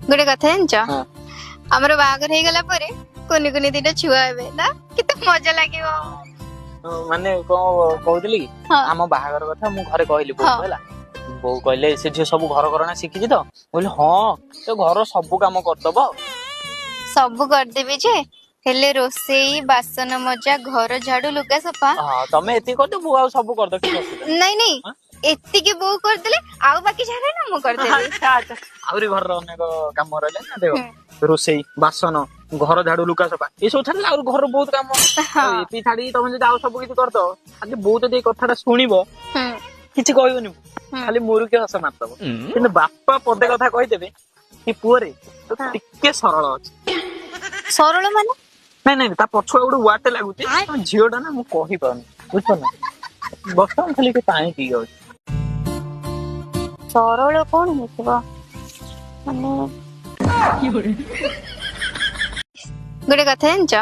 ଗୋଟେ କଥା ଜାଣିଛ? ହଁ। ଆମର ବାହାଘର ହେଇଗଲା ପରେ କୁନି କୁନି ଦିଟା ଛୁଆ ହେବେ ନା, କେତେ ମଜା ଲାଗିବ। ମାନେ କଣ କହୁଥିଲି କି, ହଁ। ଆମ ବାହାଘର କଥା ମୁଁ ଘରେ କହିଲି ବୋଉ, ହେଲା ବୋଉ କହିଲେ ସେ ଝିଅ ସବୁ ଘର କରଣା ଶିଖିଛି ତ? ମୁଁ କହିଲି ହଁ, ସେ ଘର ସବୁ କାମ କରିଦବ। ସବୁ କରିଦେବି ଯେ, ହେଲେ ରୋଷେଇ, ବାସନ ମଜା, ଘର ଝାଡୁ, ଲୁଗା ସଫା। ହଁ, ତମେ ଏତିକି କରିଦିଅ, ବୋଉ ଆଉ ସବୁ କରିଦବ, କିଛି ଅସୁବିଧା ନାହିଁ। ନାଇଁ ନାଇଁ, ହଁ? ଏତିକି ବୋଉ କରିଦେଲେ ଆଉ ବାକି ଯାହା ରହିଲା ମୁଁ କରିଦେବି। ଆଚ୍ଛା ଆଚ୍ଛା, ଆହୁରି ଘରର ଅନେକ କାମ ରହିଲା ନା। ଦେଖ, ରୋଷେଇ, ବାସନ, ଘର ଝାଡୁ, ଲୁଗା ସଫା ଏସବୁ ଛାଡ଼ିଲେ ଆହୁରି ଘରର ବହୁତ କାମ। ଆଉ ଏତିକି ଛାଡିକି ତମେ ଯଦି ଆଉ ସବୁ କିଛି କରିଦବ, ଖାଲି ବୋଉ ଯଦି ଏଇ କଥାଟା ଶୁଣିବ, କିଛି କହିବନି, ଖାଲି ମୁରୁକି ହସ ମାରିଦବ। କିନ୍ତୁ ବାପା ପଦେ କଥା କହିଦେବେ କି ପୁଅରେ ତୁ ଟିକେ ସରଳ ଅଛି। ସରଳ ମାନେ? ନାଇଁ ନାଇଁ, ତା ପଛୁଆ ଗୋଟେ ୱାଟେ ଲାଗୁଛି, ତମ ଝିଅଟା ନା, ମୁଁ କହିପାରୁନି, ବୁଝିପାରୁନ? ବର୍ତ୍ତମାନ ଖାଲି ଟିକେ ପାଣି ପିଇ ଯାଉଛି। ସରଳ କଣ ହେଇଥିବ ମାନେ? ଗୋଟେ କଥା ଜାଣିଛ?